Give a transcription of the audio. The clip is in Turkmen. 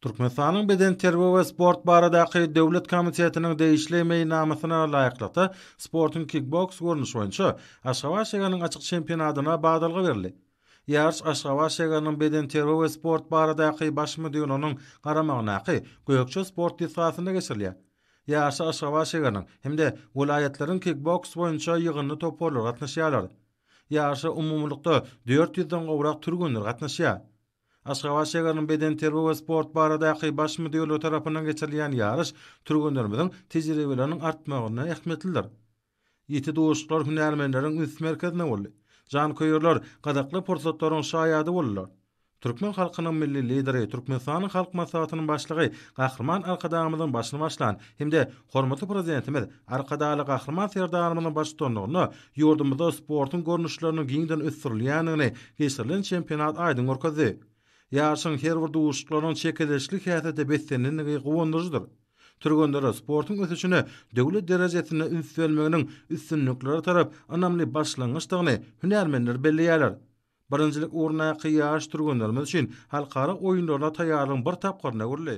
Türkmenistanyň Bedenterbiýe we sport baradaky döwlet komitetiniň degişli meýilnamasyna laýyklykda, sportuň kikboks görnüşi boýunça Aşgabat şäheriniň açyk çempionatyna badalga berildi. Ýaryş Aşgabat şäheriniň Bedenterbiýe we sport baradaky baş müdirliginiň garamagyndaky Gökje sport desgasynda geçirilýär. Ýaryşa Aşgabat şäheriniň hem-de welaýatlaryň kikboks boýunça ýygyndy toparlary gatnaşýarlar. Ýaryşa umumylykda 400 den gowrak türgenler gatnaşýar. Aşgabat şäheriniň bedenterbiýe we sport baradaky Baş müdirligi tarapyndan geçirilýän ýaryş türgenlerimiziň tejribeleriniň artmagynda ähmiýetlidir. Ýiti duşuşyklar hünärmenleriň üns merkezinde boldy. Janköýerler gyzykly pursatlaryň şaýady boldular. Türkmen halkynyň Milli Lideri, Türkmenistanyň Halk Maslahatynyň Başlygy Gahryman Arkadagymyzyň başyny başlan hem-de hormatly Prezidentimiz Arkadagly Gahryman Serdarymyzyň baştutanlygynda ýurdumyzda sportuň görnüşleriniň giňden ösdürilýändigini geçirilen çempionat aýdyň görkezdi. Ýaryşyň her bir duşuşyklarynyň çekeleşikli häsiýete beslenendigi guwandyryjydyr. Türgenlere sportuň ösüşine döwlet derejesinde üns berilmeginiň üstünliklere tarap ynamly başlangyçdygyny hünärmenler belleýärler. Birinjilik ugrundaky ýaryş türgenlerimiz üçin halkara oýunlaryna taýýarlygyň bir tapgyryna öwrüldi.